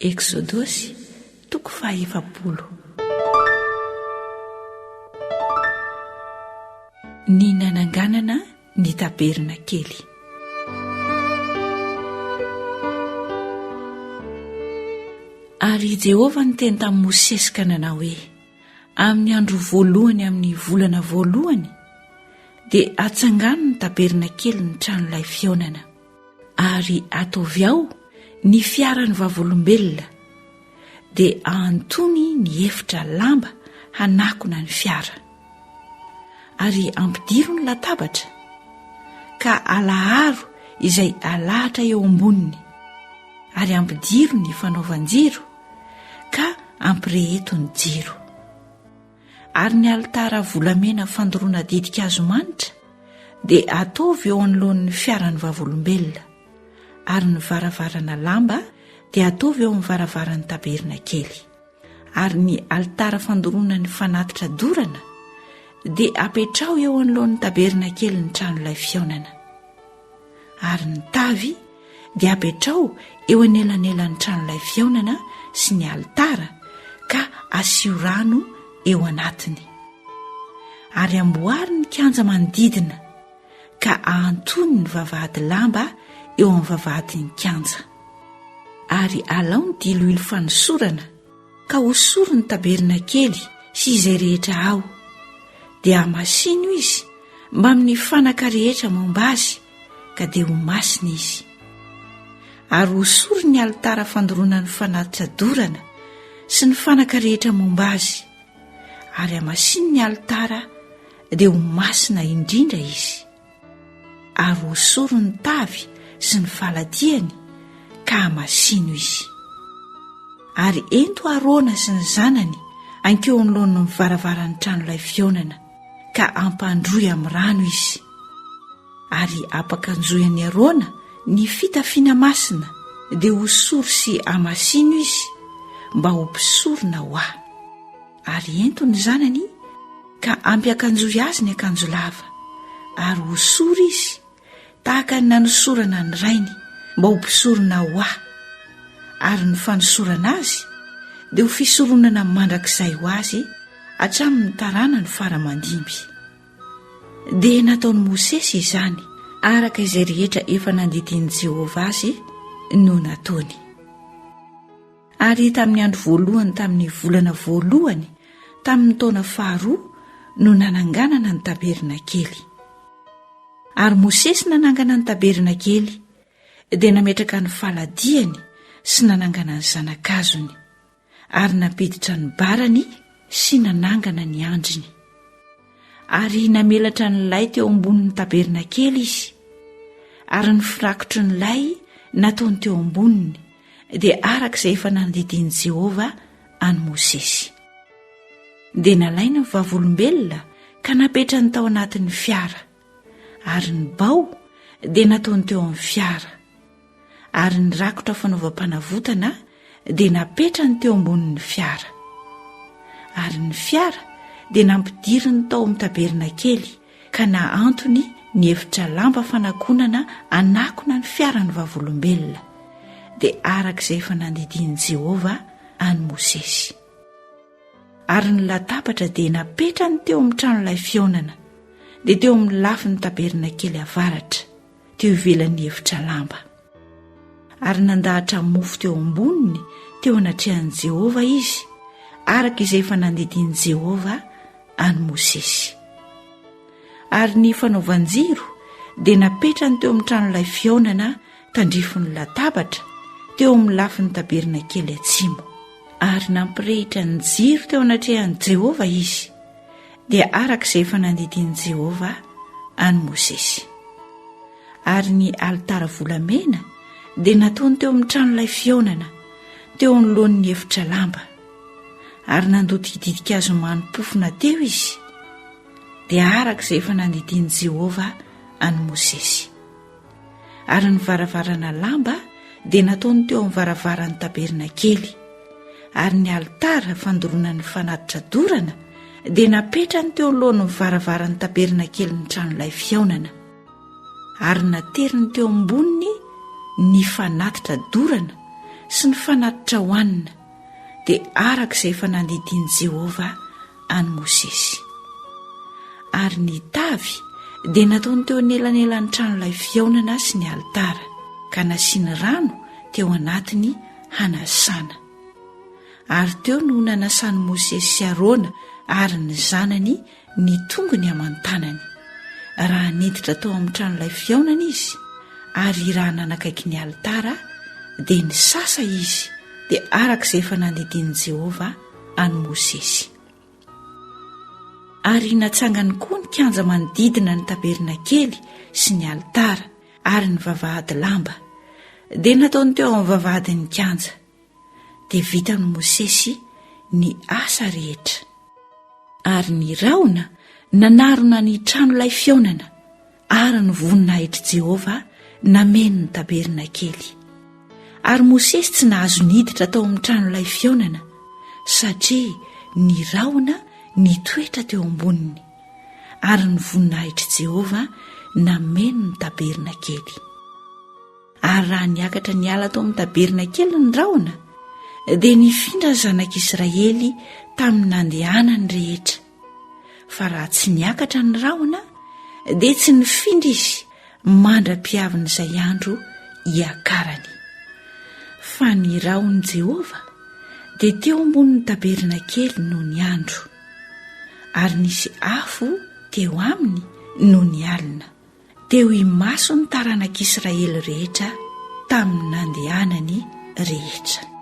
Eksodosy toko fahaefapolo. Ny nananganana ny tabernakely. Ary i Jehovah niteny tamin'i Mosesy ka nanao hoe, Amin'ny andro voalohany amin'ny volana voalohany dia atsangano ny tabernakelin'ny tranolay fihaonana, ary ataovy ao ny fiaran'ny vavolombelona, dia ahantony ny efitra lamba hanakona ny fiara. Ary ampidiro ny latabatra, ka alaharo izay alahatra eo amboniny, ary ampidiro ny fanaovan-jiro, ka ampireheto ny jiro. Ary ny alitara volamena fandoroana ditin-kazo manitra dia ataovy eo anoloan'ny fiaran'ny vavolombelona, ary ny varavarana lamba dia ataovy eo amin'ny varavaran'ny tabernakely. Ary ny alitara fandoroana ny fanatitra dorana dia apetraho eo anoloan'ny tabernakelin'ny tranolay fihaonana. Ary ny tavy dia apetraho eo anelanelan'ny tranolay fihaonana sy ny alitara ka asio rano eo anatiny. Ary amboary ny kianja manodidina ka ahantony ny vavahady lamba eo amin'ny vavahadin'ny kianja. Ary alao ny diloilo fanosorana ka hosory ny tabernakely sy izay rehetra ao, dia hamasino izy mbamin'ny fanaka rehetra momba azy ka dia ho masina izy. Ary hosory ny alitara fandoroana ny fanatitra dorana sy ny fanaka rehetra momba azy, ary hamasino ny alitara dia ho masina indrindra izy. Ary hosory ny tavy sy ny faladiany ka hamasino izy. Ary ento Arona sy ny zanany hankeo anoloan'ny varavaran'ny tranolay fihaonana, ka ampandroy amin'ny rano izy. Ary ampakanjoy an'i Arona ny fitafiana masina, dia hosory sy hamasino izy mba ho mpisorona ho ahy. Ary ento ny zanany ka ampiakanjoy azy ny akanjo lava, ary hosory izy tahaka ny nanosorana ny rainy mba ho mpisorona ho ahy, ary ny fanosorana azy dia ho fisoronana mandrakizay ho azy hatramin'ny taranany fara aman-dimby. Dia nataon'i Mosesy izany, araka izay rehetra efa nandidian'i Jehovah azy no nataony. Ary tamin'ny andro voalohany tamin'ny volana voalohany tamin'ny taona faharoa no nananganana ny tabernakely. Ary Mosesy nanangana ny tabernakely, dia nametraka ny faladiany sy nanangana ny zana-kazony, ary nampiditra ny barany sy nanangana ny andriny. Ary namelatra ny lay teo ambonin'ny tabernakely izy, ary ny firakotry ny lay nataony teo amboniny dia araka izay efa nandidian'i Jehovah an'i Mosesy. Dia nalainy ny vavolombelona ka napetrany tao anatin'ny fiara, ary ny bao dia nataony teo amin'ny fiara, ary ny rakotra fanaovam-panavotana dia napetrany teo ambonin'ny fiara. Ary ny fiara dia nampidiriny tao amin'ny tabernakely ka nahantony ny efitra lamba fanakonana hanakona ny fiaran'ny vavolombelona, dia araka izay efa nandidian'i Jehovah an'i Mosesy. Ary ny latabatra dia napetrany teo amin'ny tranolay fihaonana, dia teo amin'ny lafin'ny tabernakely avaratra, teo ivelan'ny efitra lamba. Ary nandahatra mofo teo amboniny teo anatrehan'i Jehovah izy, araka izay efa nandidian'i Jehovah an'i Mosesy. Ary ny fanaovan-jiro dia napetrany teo amin'ny tranolay fihaonana tandrifin'ny latabatra, teo amin'ny lafin'ny tabernakely atsimo. Ary nampirehitra ny jiro teo anatrehan'i Jehovah izy, dia araka izay efa nandidian'i Jehovah an'i Mosesy. Ary ny alitara volamena dia nataony teo amin'ny tranolay fihaonana, teo anoloan'ny efitra lamba. Ary nandoto ditin-kazo mani-pofona teo izy, dia araka izay efa nandidian'i Jehovah an'i Mosesy. Ary ny varavarana lamba dia nataony teo amin'ny varavaran'ny tabernakely, ary ny alitara fandoroana ny fanatitra dorana dia napetrany teo anoloan'ny varavaran'ny tabernakelin'ny tranolay fihaonana, ary nateriny teo amboniny ny fanatitra dorana. sy ny fanatitra hohanina, dia araka izay efa nandidian'i Jehovah an'i Mosesy. Ary ny tavy dia nataony teo anelanelan'ny tranolay fihaonana sy ny alitara, ka nasiany rano teo anatiny hanasana. Ary teo no nanasan'i Mosesy sy Arona ary ny zanany ny tongony aman-tanany, raha niditra tao amin'ny tranolay fihaonana izy, ary raha nanakaiky ny alitara, dia nisasa izy, dia araka izay efa nandidian'i Jehovah an'i Mosesy. Ary natsangany koa ny kianja manodidina ny tabernakely sy ny alitara ary ny vavahady lamba, dia nataony teo amin'ny vavahadin'ny kianja. Dia vitan'i Mosesy ny asa rehetra. Ary ny rahona nanarona ny tranolay fihaonana, ary ny voninahitr'i Jehovah nameno ny tabernakely. Ary Mosesy tsy nahazo niditra tao amin'ny tranolay fihaonana, satria ny rahona nitoetra teo amboniny, ary ny voninahitr'i Jehovah nameno ny tabernakely. Ary raha niakatra niala tao amin'ny tabernakely ny rahona, dia nifindra ny zanak'Israely tamin'ny nandehanany rehetra. Fa raha tsy niakatra ny rahona, dia tsy nifindra izy mandra-piavin'izay andro hiakarany. Fa ny rahon'i Jehovah dia teo ambonin'ny tabernakely nony andro, ary nisy afo teo aminy nony alina. Teo imason'ny taranak'Israely rehetra tamin'ny nandehanany rehetra.